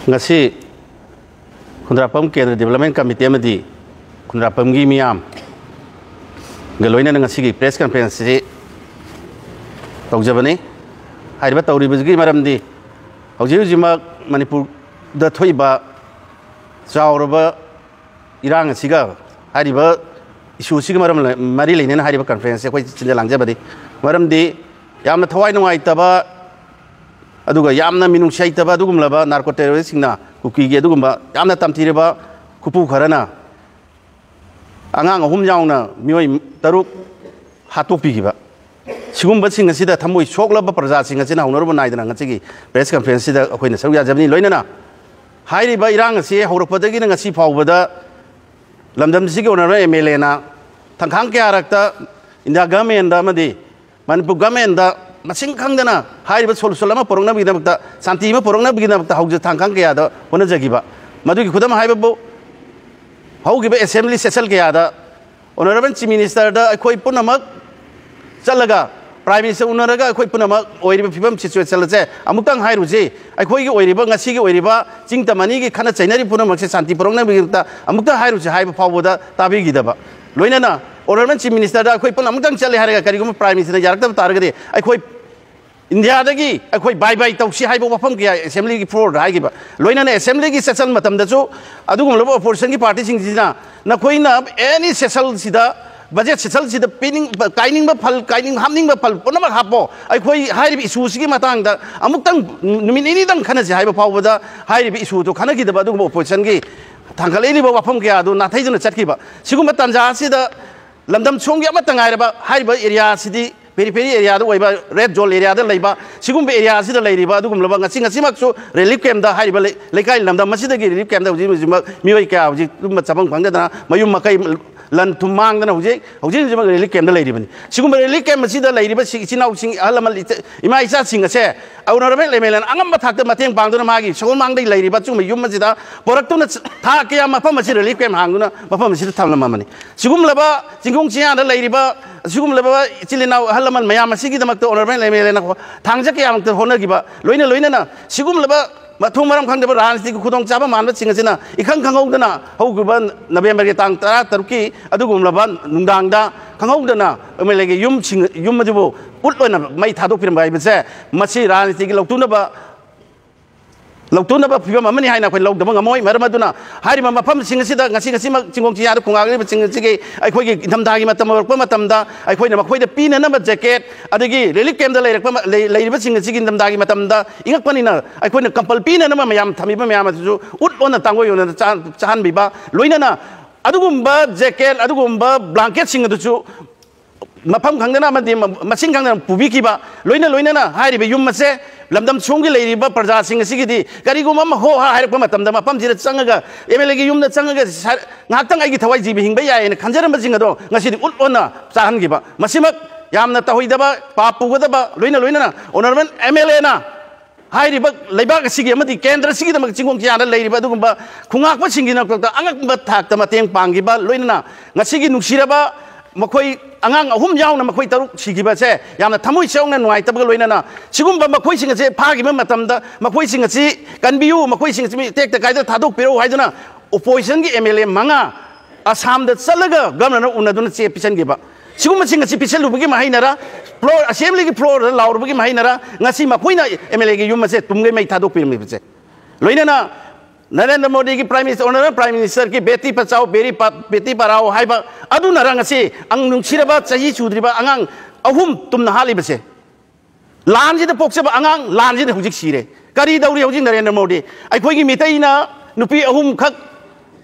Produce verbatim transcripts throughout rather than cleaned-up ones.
ꯉꯁꯤ ꯈꯨꯟꯗ꯭ꯔꯥꯛꯄꯝ ꯀꯦꯟꯗ꯭ꯔ development committee ꯑꯃꯗꯤ ꯈꯨꯟꯗ꯭ꯔꯥꯛꯄꯝꯒꯤ ꯃꯤꯌꯥꯝꯒ ꯂꯣꯏꯅꯅ ꯉꯁꯤꯒꯤ ꯄ꯭ꯔꯦꯁ ꯀꯟꯐꯔꯦꯟꯁ ꯑꯁꯤ ꯇꯧꯖꯕꯅꯤ꯫ ꯍꯥꯏꯔꯤꯕ ꯇꯧꯔꯤꯕꯁꯤꯒꯤ ꯃꯔꯝꯗꯤ ꯍꯧꯖꯤꯛ ꯍꯧꯖꯤꯛꯃꯛ ꯃꯅꯤꯄꯨꯔꯗ ꯊꯣꯛꯏꯕ ꯆꯥꯎꯔꯕ ꯏꯔꯥꯡ ꯑꯁꯤꯒ ꯍꯥꯏꯔꯤꯕ ꯏꯁꯨ ꯑꯁꯤꯒ ꯃꯔꯝ ꯂꯩ-, ꯃꯔꯤ ꯂꯩꯅꯅ ꯍꯥꯏꯔꯤꯕ ꯀꯟꯐꯔꯦꯟꯁꯁꯦ ꯑꯩꯈꯣꯏ ꯁꯤꯟꯖ ꯂꯥꯡꯖꯕꯅꯤ꯫ ꯃꯔꯝꯗꯤ ꯌꯥꯝꯅ ꯊꯋꯥꯏ ꯅꯨꯡꯉꯥꯏꯇꯕ, ꯑꯗꯨꯒ ꯌꯥꯝꯅ ꯃꯤꯅꯨꯡꯁꯤ ꯍꯩꯇꯕ ꯑꯗꯨꯒꯨꯝꯂꯕ ꯅꯥꯔꯀꯣ ꯇꯦꯔꯣꯔꯤꯁꯁꯤꯡꯅ ꯀꯨꯀꯤꯒꯤ ꯑꯗꯨꯒꯨꯝꯕ ꯌꯥꯝꯅ ꯇꯝꯊꯤꯔꯕ ꯈꯨꯄꯨ ꯈꯔꯅ ꯑꯉꯥꯡ ꯑꯍꯨꯝ ꯌꯥꯎꯅ ꯃꯤꯑꯣꯏ ꯇꯔꯨꯛ ꯍꯥꯠꯇꯣꯛꯄꯤꯈꯤꯕ, ꯁꯤꯒꯨꯝꯕꯁꯤꯡ ꯑꯁꯤꯗ ꯊꯃꯣꯏ ꯁꯣꯛꯂꯕ ꯄ꯭ꯔꯖꯥꯁꯤꯡ ꯑꯁꯤꯅ ꯍꯧꯅꯔꯨꯕ ꯅꯥꯏꯗꯅ ꯉꯁꯤꯒꯤ ꯄ꯭ꯔꯦꯁ ꯀꯟꯐꯔꯦꯟꯁꯁꯤꯗ ꯑꯩꯈꯣꯏꯅ ꯁꯔꯨꯛ ꯌꯥꯖꯕꯅꯤ꯫ ꯂꯣꯏꯅꯅ ꯍꯥꯏꯔꯤꯕ ꯏꯔꯥꯡ ꯑꯁꯤ ꯍꯧꯔꯛꯄꯗꯒꯤꯅ ꯉꯁꯤ ꯐꯥꯎꯕꯗ ꯂꯝꯗꯝꯁꯤꯒꯤ ꯑꯣꯅꯔꯦꯕꯜ ꯑꯦꯝ ꯑꯦꯜ ꯑꯦꯅ ꯊꯥꯡꯈꯥꯡ ꯀꯌꯥꯔꯛꯇ ꯏꯟꯗꯤꯌꯥ ꯒꯚꯔꯟꯃꯦꯟꯗ ꯑꯃꯗꯤ ꯃꯅꯤꯄꯨꯔ ꯒꯚꯔꯟꯃꯦꯟꯗ ꯃꯁꯤꯡ ꯈꯪꯗꯅ ꯍꯥꯏꯔꯤꯕ ꯁꯣꯂꯨꯁꯟ ꯑꯃ ꯄꯨꯔꯛꯅꯕꯒꯤꯗꯃꯛꯇ, ꯁꯥꯟꯇꯤ ꯑꯃ ꯄꯨꯔꯛꯅꯕꯒꯤꯗꯃꯛꯇ ꯍꯧꯖꯤꯛ ꯊꯥꯡꯈꯥꯡ ꯀꯌꯥꯗ ꯍꯣꯠꯅꯖꯈꯤꯕ꯫ ꯃꯗꯨꯒꯤ ꯈꯨꯗꯝ ꯍꯥꯏꯕꯕꯨ, ꯍꯧꯈꯤꯕ ꯑꯦꯁꯦꯝꯕ꯭ꯂꯤ ꯁꯦꯁꯟ ꯀꯌꯥꯗ ꯑꯣꯅꯔꯦꯕꯜ ꯆꯤꯐ ꯃꯤꯅꯤꯁꯇꯔꯗ ꯑꯩꯈꯣꯏ ꯄꯨꯝꯅꯃꯛ ꯆꯠꯂꯒ, ꯄ꯭ꯔꯥꯏꯝ ꯃꯤꯅꯤꯁꯇꯔ ꯎꯅꯔꯒ ꯑꯩꯈꯣꯏ ꯄꯨꯝꯅꯃꯛ ꯑꯣꯏꯔꯤꯕ ꯐꯤꯕꯝ, ꯁꯤꯆꯨꯋꯦꯁꯟ ꯑꯁꯦ ꯑꯃꯨꯛꯇꯪ ꯍꯥꯏꯔꯨꯁꯤ, ꯑꯩꯈꯣꯏꯒꯤ ꯑꯣꯏꯔꯤꯕ, ꯉꯁꯤꯒꯤ ꯑꯣꯏꯔꯤꯕ ꯆꯤꯡ ꯇꯝ ꯑꯅꯤꯒꯤ ꯈꯠꯅ ꯆꯩꯅꯔꯤ ꯄꯨꯝꯅꯃꯛꯁꯦ ꯁꯥꯟꯇꯤ ꯄꯨꯔꯛꯅꯕꯒꯤꯗꯃꯛꯇ ꯑꯃꯨꯛꯇ ꯍꯥꯏꯔꯨꯁꯤ ꯍꯥꯏꯕ ꯐꯥꯎꯕꯗ ꯇꯥꯕꯤꯈꯤꯗꯕ꯫ ꯂꯣꯏꯅꯅ ꯑꯣꯅꯔꯦꯕꯜ ꯆꯤꯐ ꯃꯤꯅꯤꯁꯇꯔꯗ ꯑꯩꯈꯣꯏ ꯄꯨꯟꯅ ꯑꯃꯨꯛꯇꯪ ꯆꯠꯂꯦ ꯍꯥꯏꯔꯒ ꯀꯔꯤꯒꯨꯝꯕ ꯄ꯭ꯔꯥꯏꯝ ꯃꯤꯅꯤꯁꯇꯔꯅ ꯌꯥꯔꯛꯇꯕ ꯇꯥꯔꯒꯗꯤ, ꯑꯩꯈꯣꯏ ꯏꯟꯗꯤꯌꯥꯗꯒꯤ ꯑꯩꯈꯣꯏ ꯕꯥꯏ ꯕꯥꯏ ꯇꯧꯁꯤ ꯍꯥꯏꯕ ꯋꯥꯐꯝ ꯀꯌꯥ ꯑꯦꯁꯦꯝꯕ꯭ꯂꯤꯒꯤ ꯐ꯭ꯂꯣꯔꯗ ꯍꯥꯏꯈꯤꯕ꯫ ꯂꯣꯏꯅꯅ ꯑꯦꯁꯦꯝꯕ꯭ꯂꯤꯒꯤ ꯁꯦꯁꯟ ꯃꯇꯝꯗꯁꯨ ꯑꯗꯨꯒꯨꯝꯂꯕ ꯑꯣꯄꯣꯖꯤꯁꯟꯒꯤ ꯄꯥꯔꯇꯤꯁꯤꯡꯁꯤꯅ ꯅꯈꯣꯏꯅ ꯑꯦꯅꯤ ꯁꯦꯁꯟꯁꯤꯗ, ꯕꯖꯦꯠ ꯁꯦꯁꯟꯁꯤꯗ ꯄꯤꯅꯤꯡ-, ꯀꯥꯏꯅꯤꯡꯕ ꯐꯜ, ꯀꯥꯏꯅꯤꯡ-, ꯍꯥꯞꯅꯤꯡꯕ ꯐꯜ ꯄꯨꯝꯅꯃꯛ ꯍꯥꯞꯄꯣ, ꯑꯩꯈꯣꯏ ꯍꯥꯏꯔꯤꯕ ꯏꯁꯨꯁꯤꯒꯤ ꯃꯇꯥꯡꯗ ꯑꯃꯨꯛꯇꯪ ꯅꯨꯃꯤꯠ ꯅꯤꯅꯤꯗꯪ ꯈꯟꯅꯁꯤ ꯍꯥꯏꯕ ꯐꯥꯎꯕꯗ ꯍꯥꯏꯔꯤꯕ ꯏꯁꯨꯗꯨ ꯈꯟꯅꯈꯤꯗꯕ ꯑꯗꯨꯒꯨꯝꯕ ꯑꯣꯄꯣꯖꯤꯁꯟꯒꯤ ꯊꯥꯡꯒꯠꯂꯛꯂꯤꯕ ꯋꯥꯐꯝ ꯀꯌꯥ ꯑꯗꯨ ꯅꯥꯊꯩꯗꯨꯅ ꯆꯠꯈꯤꯕ꯫ ꯁꯤꯒꯨꯝꯕ ꯇꯥꯟꯖꯥ ꯑꯁꯤꯗ ꯂꯝꯗꯝ ꯁꯣꯝꯒꯤ ꯑꯃꯠꯇ ꯉꯥꯏꯔꯕ ꯍꯥꯏꯔꯤꯕ ꯑꯦꯔꯤꯌꯥ ꯑꯁꯤꯗꯤ ꯄꯦꯔꯤꯐꯦꯔꯤ ꯑꯦꯔꯤꯌꯥꯗ ꯑꯣꯏꯕ, ꯔꯦꯗ ꯖꯣꯟ ꯑꯦꯔꯤꯌꯥꯗ ꯂꯩꯕ, ꯁꯤꯒꯨꯝꯕ ꯑꯦꯔꯤꯌꯥ ꯑꯁꯤꯗ ꯂꯩꯔꯤꯕ ꯑꯗꯨꯒꯨꯝꯂꯕ ꯉꯁꯤ, ꯉꯁꯤꯃꯛꯁꯨ ꯔꯤꯂꯤꯐ ꯀꯦꯝꯞꯇ ꯍꯥꯏꯔꯤꯕ ꯂꯩ-, ꯂꯩꯀꯥꯏ ꯂꯝꯗꯝ ꯑꯁꯤꯗꯒꯤ ꯔꯤꯂꯤꯐ ꯀꯦꯝꯞꯇ ꯍꯧꯖꯤꯛ ꯍꯧꯖꯤꯛꯃꯛ ꯃꯤꯑꯣꯏ ꯀꯌꯥ ꯍꯧꯖꯤꯛ ꯇꯨꯝꯕ ꯆꯥꯐꯝ ꯈꯪꯗꯗꯅ ꯃꯌꯨꯝ ꯃꯀꯩ ꯂꯟ ꯊꯨꯝ ꯃꯥꯡꯗꯅ ꯍꯧꯖꯤꯛ, ꯍꯧꯖꯤꯛ ꯍꯧꯖꯤꯛꯃꯛ ꯔꯤꯂꯤꯐ ꯀꯦꯝꯞꯇ ꯂꯩꯔꯤꯕꯅꯤ꯫ ꯁꯤꯒꯨꯝꯕ ꯔꯤꯂꯤꯐ ꯀꯦꯝꯞ ꯑꯁꯤꯗ ꯂꯩꯔꯤꯕ ꯁꯤ-, ꯏꯆꯤꯟ ꯏꯅꯥꯎꯁꯤꯡ, ꯑꯍꯜ ꯂꯃꯟ, ꯏꯆ-, ꯏꯃꯥ ꯏꯆꯥꯁꯤꯡ ꯑꯁꯦ ꯑꯣꯅꯔꯦꯕꯜ ꯑꯦꯝ ꯑꯦꯜ ꯑꯦꯅ ꯑꯉꯝꯕ ꯊꯥꯛꯇ ꯃꯇꯦꯡ ꯄꯥꯡꯗꯨꯅ ꯃꯥꯒꯤ ꯁꯒꯣꯜꯃꯥꯡꯗ ꯂꯩꯔꯤꯕ ꯑꯆꯨꯝꯕ ꯌꯨꯝ ꯑꯁꯤꯗ ꯄꯣꯔꯛꯇꯨꯅ ꯊꯥ ꯀꯌꯥ ꯃꯐꯝ ꯑꯁꯤ ꯔꯤꯂꯤꯐ ꯀꯦꯝꯞ ꯍꯥꯡꯗꯨꯅ ꯃꯐꯝ ꯑꯁꯤꯗ ꯊꯝꯂꯝꯃꯕꯅꯤ꯫ ꯁꯤꯒꯨꯝꯂꯕ ꯆꯤꯡꯈꯣꯡ ꯆꯤꯌꯥꯗ ꯂꯩꯔꯤꯕ ꯑꯁꯤꯒꯨꯝꯂꯕ ꯏꯆꯤꯜ ꯏꯅꯥꯎ ꯑꯍꯜ ꯂꯃꯟ ꯃꯌꯥꯝ ꯑꯁꯤꯒꯤꯗꯃꯛꯇ ꯑꯣꯅꯔꯦꯕꯜ ꯑꯦꯝ ꯑꯦꯜ ꯑꯦꯅ ꯊꯥꯡꯖ ꯀꯌꯥꯃꯨꯛꯇ ꯍꯣꯠꯅꯈꯤꯕ, ꯂꯣꯏꯅ ꯂꯣꯏꯅꯅ ꯁꯤꯒꯨꯝꯂꯕ ꯃꯊꯣꯡ ꯃꯔꯝ ꯈꯪꯗꯕ ꯔꯥꯖꯅꯤꯇꯤꯒꯤ ꯈꯨꯗꯣꯡꯆꯥꯕ ꯃꯥꯟꯕꯁꯤꯡ ꯑꯁꯤꯅ ꯏꯈꯪ ꯈꯪꯍꯧꯗꯅ ꯍꯧꯈꯤꯕ ꯅꯕꯦꯝꯕꯔꯒꯤ ꯇꯥꯡ ꯇꯔꯥ ꯇꯔꯨꯛꯀꯤ ꯑꯗꯨꯒꯨꯝꯂꯕ ꯅꯨꯡꯗꯥꯡꯗ ꯈꯪꯍꯧꯗꯅ ꯑꯦꯝ ꯑꯦꯜ ꯑꯦꯒꯤ ꯌꯨꯝꯁꯤꯡ, ꯌꯨꯝ ꯑꯗꯨꯕꯨ ꯎꯠ ꯑꯣꯏꯅ ꯃꯩ ꯊꯥꯗꯣꯛꯄꯤꯔꯝꯕ ꯍꯥꯏꯕꯁꯦ, ꯃꯁꯤ ꯔꯥꯖꯅꯤꯇꯤꯒꯤ ꯂꯧꯇꯨꯅꯕ, ꯂꯧꯇꯨꯅꯕ ꯐꯤꯕꯝ ꯑꯃꯅꯤ ꯍꯥꯏꯅ ꯑꯩꯈꯣꯏ ꯂꯧꯗꯕ ꯉꯝꯃꯣꯏ꯫ ꯃꯔꯝ ꯑꯗꯨꯅ ꯍꯥꯏꯔꯤꯕ ꯃꯐꯝꯁꯤꯡ ꯑꯁꯤꯗ ꯉꯁꯤ, ꯉꯁꯤꯃꯛ ꯆꯤꯡꯒꯣꯡ ꯆꯤꯌꯥꯗ ꯈꯣꯡꯒꯥꯏꯔꯤꯕꯁꯤꯡ ꯑꯁꯤꯒꯤ ꯑꯩꯈꯣꯏꯒꯤ ꯏꯪꯊꯝꯊꯥꯒꯤ ꯃꯇꯝ ꯌꯧꯔꯛꯄ ꯃꯇꯝꯗ ꯑꯩꯈꯣꯏꯅ ꯃꯈꯣꯏꯗ ꯄꯤꯅꯅꯕ ꯖꯦꯀꯦꯠ, ꯑꯗꯒꯤ ꯔꯤꯂꯤꯐ ꯀꯦꯝꯞꯇ ꯂꯩꯔꯛꯄ ꯃ-, ꯂꯩ-, ꯂꯩꯔꯤꯕꯁꯤꯡ ꯑꯁꯤꯒꯤ ꯏꯪꯊꯝꯊꯥꯒꯤ ꯃꯇꯝꯗ ꯏꯪꯉꯛꯄꯅꯤꯅ ꯑꯩꯈꯣꯏꯅ ꯀꯝꯄꯜ ꯄꯤꯅꯅꯕ ꯃꯌꯥꯝ ꯊꯝꯃꯤꯕ ꯃꯌꯥꯝ ꯑꯗꯨꯁꯨ ꯎꯠ ꯑꯣꯟꯅ ꯇꯥꯡꯒꯣꯏ ꯑꯣꯟꯅ ꯆꯥ-, ꯆꯥꯍꯟꯕꯤꯕ, ꯂꯣꯏꯅꯅ ꯑꯗꯨꯒꯨꯝꯕ ꯖꯦꯀꯦꯠ, ꯑꯗꯨꯒꯨꯝꯕ ꯕ꯭ꯂꯥꯡꯀꯦꯠꯁꯤꯡ ꯑꯗꯨꯁꯨ ꯃꯐꯝ ꯈꯪꯗꯅ ꯑꯃꯗꯤ ꯃ-, ꯃꯁꯤꯡ ꯈꯪꯗꯅ ꯄꯨꯕꯤꯈꯤꯕ, ꯂꯣꯏꯅ ꯂꯣꯏꯅꯅ ꯍꯥꯏꯔꯤꯕ ꯌꯨꯝ ꯑꯁꯦ ꯂꯝꯗꯝ ꯁꯣꯝꯒꯤ ꯂꯩꯔꯤꯕ ꯄ꯭ꯔꯖꯥꯁꯤꯡ ꯑꯁꯤꯒꯤꯗꯤ ꯀꯔꯤꯒꯨꯝꯕ ꯑꯃ ꯍꯣ ꯍꯥ ꯍꯥꯏꯔꯛꯄ ꯃꯇꯝꯗ ꯃꯐꯝꯁꯤꯗ ꯆꯪꯉꯒ ꯑꯦꯝ ꯑꯦꯜ ꯑꯦꯒꯤ ꯌꯨꯝꯗ ꯆꯪꯉꯒ ꯁ-, ꯉꯥꯏꯍꯥꯛꯇꯪ ꯑꯩꯒꯤ ꯊꯋꯥꯏ ꯖꯤꯕ ꯍꯤꯡꯕ ꯌꯥꯏ ꯍꯥꯏꯅ ꯈꯟꯖꯔꯝꯕꯁꯤꯡ ꯑꯗꯣ ꯉꯁꯤꯗꯤ ꯎꯠ ꯑꯣꯟꯅ ꯆꯥꯍꯟꯈꯤꯕ, ꯃꯁꯤꯃꯛ ꯌꯥꯝꯅ ꯇꯧꯍꯩꯗꯕ, ꯄꯥꯞ ꯄꯨꯒꯗꯕ, ꯂꯣꯏꯅ ꯂꯣꯏꯅꯅ ꯑꯣꯅꯔꯦꯕꯜ ꯑꯦꯝ ꯑꯦꯜ ꯑꯦꯅ ꯍꯥꯏꯔꯤꯕ ꯂꯩꯕꯥꯛ ꯑꯁꯤꯒꯤ ꯑꯃꯗꯤ ꯀꯦꯟꯗ꯭ꯔ ꯑꯁꯤꯒꯤꯗꯃꯛ ꯆꯤꯡꯒꯣꯡ ꯆꯤꯌꯥꯗ ꯂꯩꯔꯤꯕ ꯑꯗꯨꯒꯨꯝꯕ ꯈꯣꯡꯉꯥꯛꯄꯁꯤꯡꯒꯤꯗꯃꯛꯇ ꯑꯉꯛꯄ ꯊꯥꯛꯇ ꯃꯇꯦꯡ ꯄꯥꯡꯈꯤꯕ, ꯂꯣꯏꯅꯅ ꯉꯁꯤꯒꯤ ꯅꯨꯡꯁꯤꯔꯕ ꯃꯈꯣꯏ ꯑꯉꯥꯡ ꯑꯍꯨꯝ ꯌꯥꯎꯅ ꯃꯈꯣꯏ ꯇꯔꯨꯛ ꯁꯤꯈꯤꯕꯁꯦ ꯌꯥꯝꯅ ꯊꯃꯣꯏ ꯁꯦꯡꯅ ꯅꯨꯡꯉꯥꯏꯇꯕꯒ ꯂꯣꯏꯅꯅ ꯁꯤꯒꯨꯝꯕ ꯃꯈꯣꯏꯁꯤꯡ ꯑꯁꯦ ꯐꯥꯈꯤꯕ ꯃꯇꯝꯗ ꯃꯈꯣꯏꯁꯤꯡ ꯑꯁꯤ ꯀꯟꯕꯤꯌꯨ, ꯃꯈꯣꯏꯁꯤꯡ ꯑꯁꯤ ꯃꯤ ꯇꯦꯛꯇ ꯀꯥꯏꯗ ꯊꯥꯗꯣꯛꯄꯤꯔꯛꯎ ꯍꯥꯏꯗꯨꯅ ꯑꯣꯄꯣꯖꯤꯁꯟꯒꯤ ꯑꯦꯝ ꯑꯦꯜ ꯑꯦ ꯃꯉꯥ ꯑꯁꯥꯝꯗ ꯆꯠꯂꯒ ꯒꯚꯔꯅꯔꯅ ꯎꯅꯗꯨꯅ ꯆꯦ ꯄꯤꯁꯟꯈꯤꯕ꯫ ꯁꯤꯒꯨꯝꯕꯁꯤꯡ ꯑꯁꯤ ꯄꯤꯁꯜꯂꯨꯕꯒꯤ ꯃꯍꯩꯅꯔ, ꯐ꯭ꯂꯣꯔ, ꯑꯁꯦꯝꯕ꯭ꯂꯤꯒꯤ ꯐ꯭ꯂꯣꯔꯗ ꯂꯥꯎꯔꯨꯕꯒꯤ ꯃꯍꯩꯅꯔ ꯉꯁꯤ ꯃꯈꯣꯏꯅ ꯑꯦꯝ ꯑꯦꯜ ꯑꯦꯒꯤ ꯌꯨꯝ ꯑꯁꯦ ꯇꯨꯝꯒꯩ ꯃꯩ ꯊꯥꯗꯣꯛꯄꯤꯔꯝꯂꯤꯕꯁꯦ? ꯂꯣꯏꯅꯅ ꯅꯔꯦꯟꯗ꯭ꯔ ꯃꯣꯗꯤꯒꯤ ꯄ꯭ꯔꯥꯏꯝ ꯃꯤꯅꯤꯁꯇꯔ, ꯑꯣꯅꯔꯦꯕꯜ ꯄ꯭ꯔꯥꯏꯝ ꯃꯤꯅꯤꯁꯇꯔꯒꯤ ꯕꯦꯇꯤ ꯕꯆꯥꯎ, ꯕꯦꯔꯤ ꯄ-, ꯕꯦꯇꯤ ꯄꯔꯥꯎ ꯍꯥꯏꯕ ꯑꯗꯨꯅꯔ ꯉꯁꯤ ꯑꯪ-, ꯅꯨꯡꯁꯤꯔꯕ ꯆꯍꯤ ꯁꯨꯗ꯭ꯔꯤꯕ ꯑꯉꯥꯡ ꯑꯍꯨꯝ ꯇꯨꯝꯅ ꯍꯥꯠꯂꯤꯕꯁꯦ? ꯂꯥꯟꯁꯤꯗ ꯄꯣꯛꯆꯕ ꯑꯉꯥꯡ, ꯂꯥꯟꯁꯤꯗ ꯍꯧꯖꯤꯛ ꯁꯤꯔꯦ꯫ ꯀꯔꯤ ꯇꯧꯔꯤ ꯍꯧꯖꯤꯛ ꯅꯔꯦꯟꯗ꯭ꯔ ꯃꯣꯗꯤ? ꯑꯩꯈꯣꯏꯒꯤ ꯃꯤꯇꯩꯅ ꯅꯨꯄꯤ ꯑꯍꯨꯝꯈꯛ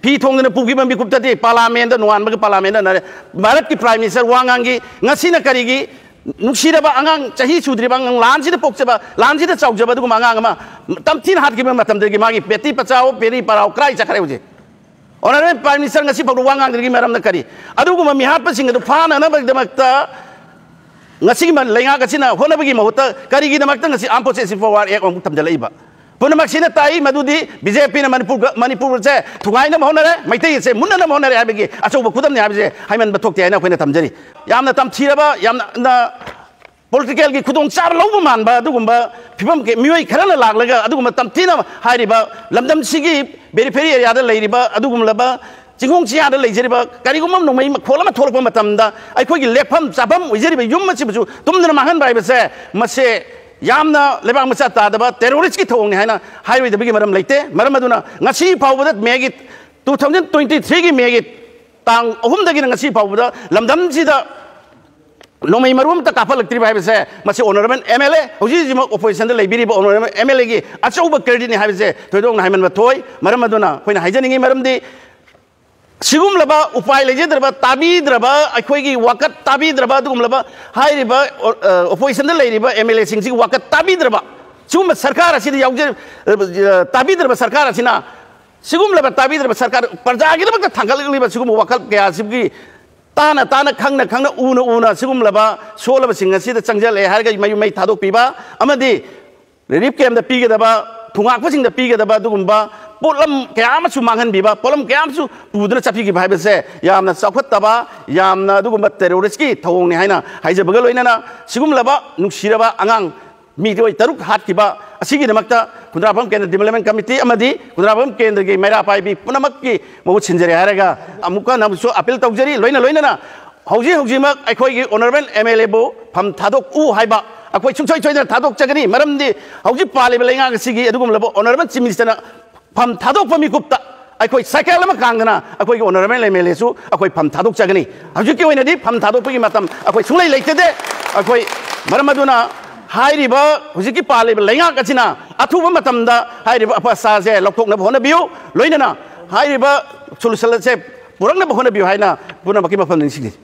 ꯐꯤ ꯊꯣꯡꯗꯅ ꯄꯨꯈꯤꯕ ꯃꯤꯀꯨꯞꯇꯗꯤ ꯄꯥꯔꯂꯥꯃꯦꯟꯗ, ꯅꯣꯡꯉꯥꯟꯕꯒ ꯄꯥꯔꯂꯥꯃꯦꯟꯗ ꯅꯔꯦ-, ꯚꯥꯔꯠꯀꯤ ꯄ꯭ꯔꯥꯏꯝ ꯃꯤꯅꯤꯁꯇꯔ ꯋꯥ ꯉꯥꯡꯈꯤ꯫ ꯉꯁꯤꯅ ꯀꯔꯤꯒꯤ ꯅꯨꯡꯁꯤꯔꯕ ꯑꯉꯥꯡ, ꯆꯍꯤ ꯁꯨꯗ꯭ꯔꯤꯕ ꯑꯉꯥꯡ, ꯂꯥꯟꯁꯤꯗ ꯄꯣꯛꯆꯕ, ꯂꯥꯟꯁꯤꯗ ꯆꯥꯎꯖꯕ ꯑꯗꯨꯒꯨꯝꯕ ꯑꯉꯥꯡ ꯑꯃ ꯇꯝꯊꯤꯅ ꯍꯥꯠꯈꯤꯕ ꯃꯇꯝꯗꯒꯤ ꯃꯥꯒꯤ ꯕꯦꯇꯤ ꯕꯆꯥꯎ, ꯕꯦꯔꯤ ꯄꯔꯥꯎ ꯀꯗꯥꯏ ꯆꯠꯈ꯭ꯔꯦ ꯍꯧꯖꯤꯛ? ꯑꯣꯅꯔꯦꯕꯜ ꯄ꯭ꯔꯥꯏꯝ ꯃꯤꯅꯤꯁꯇꯔ ꯉꯁꯤ ꯐꯥꯎꯕ ꯋꯥ ꯉꯥꯡꯗ꯭ꯔꯤꯒꯤ ꯃꯔꯝꯅ ꯀꯔꯤ? ꯑꯗꯨꯒꯨꯝꯕ ꯃꯤꯍꯥꯠꯄꯁꯤꯡ ꯑꯗꯨ ꯐꯥꯅꯅꯕꯒꯤꯗꯃꯛꯇ ꯉꯁꯤꯒꯤ ꯃ-, ꯂꯩꯉꯥꯛ ꯑꯁꯤꯅ ꯍꯣꯠꯅꯕꯒꯤ ꯃꯍꯨꯠꯇ ꯀꯔꯤꯒꯤꯗꯃꯛꯇ ꯉꯁꯤ Armed Forces Forward Act ꯑꯃꯨꯛ ꯊꯝꯖꯤꯜꯂꯛꯏꯕ? ꯄꯨꯝꯅꯃꯛꯁꯤꯅ ꯇꯥꯛꯏ ꯃꯗꯨꯗꯤ ꯕꯤ ꯖꯦ ꯄꯤꯅ ꯃꯅꯤꯄꯨꯔꯒ-, ꯃꯅꯤꯄꯨꯔꯁꯦ ꯊꯨꯒꯥꯏꯅꯕ ꯍꯣꯠꯅꯔꯦ, ꯃꯩꯇꯩ ꯑꯁꯦ ꯃꯨꯠꯅꯅꯕ ꯍꯣꯠꯅꯔꯦ ꯍꯥꯏꯕꯒꯤ ꯑꯆꯧꯕ ꯈꯨꯗꯝꯅꯤ ꯍꯥꯏꯕꯁꯦ ꯍꯥꯏꯃꯟꯕ ꯊꯣꯛꯇꯦ ꯍꯥꯏꯅ ꯑꯩꯈꯣꯏꯅ ꯊꯝꯖꯔꯤ꯫ ꯌꯥꯝꯅ ꯇꯝꯊꯤꯔꯕ, ꯌꯥꯝꯅ ꯄꯣꯂꯤꯇꯤꯀꯦꯜꯒꯤ ꯈꯨꯗꯣꯡꯆꯥꯕ ꯂꯧꯕ ꯃꯥꯟꯕ ꯑꯗꯨꯒꯨꯝꯕ ꯐꯤꯕꯝ ꯀ-, ꯃꯤꯑꯣꯏ ꯈꯔꯅ ꯂꯥꯛꯂꯒ ꯑꯗꯨꯒꯨꯝꯕ ꯇꯝꯊꯤꯅ ꯍꯥꯏꯔꯤꯕ ꯂꯝꯗꯝꯁꯤꯒꯤ ꯄꯦꯔꯤꯐꯦꯔꯤ ꯑꯦꯔꯤꯌꯥꯗ ꯂꯩꯔꯤꯕ ꯑꯗꯨꯒꯨꯝꯂꯕ ꯆꯤꯡꯈꯣꯡ ꯆꯤꯌꯥꯗ ꯂꯩꯖꯔꯤꯕ ꯀꯔꯤꯒꯨꯝꯕ ꯅꯣꯡꯃꯩ ꯃꯈꯣꯜ ꯑꯃ ꯊꯣꯛꯂꯛꯄ ꯃꯇꯝꯗ ꯑꯩꯈꯣꯏꯒꯤ ꯂꯦꯞꯐꯝ ꯆꯥꯐꯝ ꯑꯣꯏꯖꯔꯤꯕ ꯌꯨꯝ ꯑꯁꯤꯕꯨꯁꯨ ꯇꯨꯝꯗꯅ ꯃꯥꯡꯍꯟꯕ ꯍꯥꯏꯕꯁꯦ, ꯃꯁꯦ ꯌꯥꯝꯅ ꯂꯩꯕꯥꯛ ꯃꯆꯥ ꯇꯥꯗꯕ ꯇꯦꯔꯣꯔꯤꯁꯀꯤ ꯊꯧꯑꯣꯡꯅꯤ ꯍꯥꯏꯅ ꯍꯥꯏꯔꯣꯏꯗꯕꯒꯤ ꯃꯔꯝ ꯂꯩꯇꯦ꯫ ꯃꯔꯝ ꯑꯗꯨꯅ ꯉꯁꯤ ꯐꯥꯎꯕꯗ ꯃꯦꯒꯤ, two thousand twenty three ꯒꯤ ꯃꯦꯒꯤ ꯇꯥꯡ ꯑꯍꯨꯝꯗꯒꯤꯅ ꯉꯁꯤ ꯐꯥꯎꯕꯗ ꯂꯝꯗꯝꯁꯤꯗ ꯅꯣꯡꯃꯩ ꯃꯔꯨ ꯑꯃꯠꯇ ꯀꯥꯞꯍꯜꯂꯛꯇ꯭ꯔꯤꯕ ꯍꯥꯏꯕꯁꯦ, ꯃꯁꯤ ꯑꯣꯅꯔꯦꯕꯜ ꯑꯦꯝ ꯑꯦꯜ ꯑꯦ, ꯍꯧꯖꯤꯛ ꯍꯧꯖꯤꯛꯃꯛ ꯑꯣꯄꯣꯖꯤꯁꯟꯗ ꯂꯩꯕꯤꯔꯤꯕ ꯑꯣꯅꯔꯦꯕꯜ ꯑꯦꯝ ꯑꯦꯜ ꯑꯦꯒꯤ ꯑꯆꯧꯕ ꯀ꯭ꯔꯦꯗꯤꯠꯅꯤ ꯍꯥꯏꯕꯁꯦ ꯊꯣꯏꯗꯣꯛꯅ ꯍꯥꯏꯃꯟꯕ ꯊꯣꯛꯑꯣꯏ꯫ ꯃꯔꯝ ꯑꯗꯨꯅ ꯑꯩꯈꯣꯏꯅ ꯍꯥꯏꯖꯅꯤꯡꯉꯤ ꯃꯔꯝꯗꯤ, ꯁꯤꯒꯨꯝꯂꯕ ꯎꯄꯥꯏ ꯂꯩꯖꯗ꯭ꯔꯕ, ꯇꯥꯕꯤꯗ꯭ꯔꯕ, ꯑꯩꯈꯣꯏꯒꯤ ꯋꯥꯀꯠ ꯇꯥꯕꯤꯗ꯭ꯔꯕ, ꯑꯗꯨꯒꯨꯝꯂꯕ ꯍꯥꯏꯔꯤꯕ, ꯑ, ꯑꯣꯄꯣꯖꯤꯁꯟꯗ ꯂꯩꯔꯤꯕ ꯑꯦꯝ ꯑꯦꯜ ꯑꯦꯁꯤꯡꯁꯤꯒꯤ ꯋꯥꯀꯠ ꯇꯥꯕꯤꯗ꯭ꯔꯕ, ꯁꯤꯒꯨꯝꯕ ꯁꯔꯀꯥꯔ ꯑꯁꯤꯗ ꯌꯥꯎꯖ-, ꯑ, ꯇꯥꯕꯤꯗ꯭ꯔꯕ ꯁꯔꯀꯥꯔ ꯑꯁꯤꯅ, ꯁꯤꯒꯨꯝꯂꯕ ꯇꯥꯕꯤꯗ꯭ꯔꯕ ꯁꯔꯀꯥꯔ, ꯄ꯭ꯔꯖꯥꯒꯤꯗꯃꯛꯇ ꯊꯥꯡꯒꯠꯂꯛꯂꯤꯕ ꯁꯤꯒꯨꯝꯕ ꯋꯥꯈꯜ ꯀꯌꯥ ꯑꯁꯤꯒꯤ ꯇꯥꯅ ꯇꯥꯅ, ꯈꯪꯅ ꯈꯪꯅ, ꯎꯅ ꯎꯅ ꯁꯤꯒꯨꯝꯂꯕ ꯁꯣꯜꯂꯕꯁꯤꯡ ꯑꯁꯤꯗ ꯆꯪꯁꯤꯜꯂꯛꯑꯦ ꯍꯥꯏꯔꯒ ꯃꯌꯨꯝ ꯃꯩ ꯊꯥꯗꯣꯛꯄꯤꯕ ꯑꯃꯗꯤ ꯔꯤꯂꯤꯐ ꯀꯦꯝꯗ ꯄꯤꯒꯗꯕ, ꯊꯨꯡꯉꯥꯛꯄꯁꯤꯡꯗ ꯄꯤꯒꯗꯕ ꯑꯗꯨꯒꯨꯝꯕ ꯄꯣꯠꯂꯝ ꯀꯌꯥ ꯑꯃꯁꯨ ꯃꯥꯡꯍꯟꯕꯤꯕ, ꯄꯣꯠꯂꯝ ꯀꯌꯥ ꯑꯃꯁꯨ ꯄꯨꯗꯨꯅ ꯆꯠꯄꯤꯈꯤꯕ ꯍꯥꯏꯕꯁꯦ ꯌꯥꯝꯅ ꯆꯥꯎꯈꯠꯇꯕ, ꯌꯥꯝꯅ ꯑꯗꯨꯒꯨꯝꯕ ꯇꯦꯔꯣꯔꯤꯁꯀꯤ ꯊꯧꯑꯣꯡꯅꯤ ꯍꯥꯏꯅ ꯍꯥꯏꯖꯕꯒ ꯂꯣꯏꯅꯅ, ꯁꯤꯒꯨꯝꯂꯕ ꯅꯨꯡꯁꯤꯔꯕ ꯑꯉꯥꯡ ꯃꯤꯑꯣꯏ ꯇꯔꯨꯛ ꯍꯥꯠꯈꯤꯕ ꯑꯁꯤꯒꯤꯗꯃꯛꯇ ꯈꯨꯟꯗ꯭ꯔꯥꯛꯄꯝ ꯀꯦꯟꯗ꯭ꯔ ꯗꯤꯕꯂꯞꯃꯦꯟ ꯀꯃꯤꯇꯤ ꯑꯃꯗꯤ ꯈꯨꯟꯗ꯭ꯔꯥꯛꯄꯝ ꯀꯦꯟꯗ꯭ꯔꯒꯤ ꯃꯩꯔꯥ ꯄꯥꯏꯕꯤ ꯄꯨꯝꯅꯃꯛꯀꯤ ꯃꯍꯨꯠ ꯁꯤꯟꯖꯔꯦ ꯍꯥꯏꯔꯒ ꯑꯃꯨꯛꯀ ꯍꯟꯅ ꯑꯃꯨꯛꯁꯨ ꯑꯄꯤꯜ ꯇꯧꯖꯔꯤ꯫ ꯂꯣꯏꯅ ꯂꯣꯏꯅꯅ ꯍꯧꯖꯤꯛ ꯍꯧꯖꯤꯛꯃꯛ ꯑꯩꯈꯣꯏꯒꯤ ꯑꯣꯅꯔꯦꯕꯜ ꯑꯦꯝ ꯑꯦꯜ ꯑꯦꯕꯨ ꯐꯝ ꯊꯥꯗꯣꯛꯎ ꯍꯥꯏꯕ ꯑꯩꯈꯣꯏ ꯁꯨꯡꯁꯣꯏ ꯁꯣꯏꯗꯅ ꯊꯥꯗꯣꯛꯆꯒꯅꯤ꯫ ꯃꯔꯝꯗꯤ ꯍꯧꯖꯤꯛ ꯄꯥꯜꯂꯤꯕ ꯂꯩꯉꯥꯛ ꯑꯁꯤꯒꯤ ꯑꯗꯨꯒꯨꯝꯂꯕ ꯑꯣꯅꯔꯦꯕꯜ ꯆꯤꯐ ꯃꯤꯅꯤꯁꯇꯔꯅ ꯐꯝ ꯊꯥꯗꯣꯛꯄ ꯃꯤꯀꯨꯞꯇ ꯑꯩꯈꯣꯏ ꯁꯥꯏꯀꯜ ꯑꯃ ꯀꯥꯡꯗꯅ ꯑꯩꯈꯣꯏꯒꯤ ꯑꯣꯅꯔꯦꯕꯜ ꯑꯦꯝ ꯑꯦꯜ ꯑꯦꯁꯨ ꯑꯩꯈꯣꯏ ꯐꯝ ꯊꯥꯗꯣꯛꯆꯒꯅꯤ꯫ ꯍꯧꯖꯤꯛꯀꯤ ꯑꯣꯏꯅꯗꯤ ꯐꯝ ꯊꯥꯗꯣꯛꯄꯒꯤ ꯃꯇꯝ ꯑꯩꯈꯣꯏ ꯁꯨꯡꯂꯩ ꯂꯩꯇꯗꯦ꯫ ꯑꯩꯈꯣꯏ ꯃꯔꯝ ꯑꯗꯨꯅ ꯍꯥꯏꯔꯤꯕ ꯍꯧꯖꯤꯛꯀꯤ ꯄꯥꯜꯂꯤꯕ ꯂꯩꯉꯥꯛ ꯑꯁꯤꯅ ꯑꯊꯨꯕ ꯃꯇꯝꯗ ꯍꯥꯏꯔꯤꯕ ꯑꯄ ꯑꯁꯥꯁꯦ ꯂꯧꯊꯣꯛꯅꯕ ꯍꯣꯠꯅꯕꯤꯌꯨ, ꯂꯣꯏꯅꯅ ꯍꯥꯏꯔꯤꯕ ꯁꯣꯂꯨꯁꯟ ꯑꯁꯦ ꯄꯨꯔꯛꯅꯕ ꯍꯣꯠꯅꯕꯤꯌꯨ ꯍꯥꯏꯅ ꯄꯨꯝꯅꯃꯛꯀꯤ ꯃꯐꯝꯗ ꯅꯤꯡꯁꯤꯡꯖꯔꯤ꯫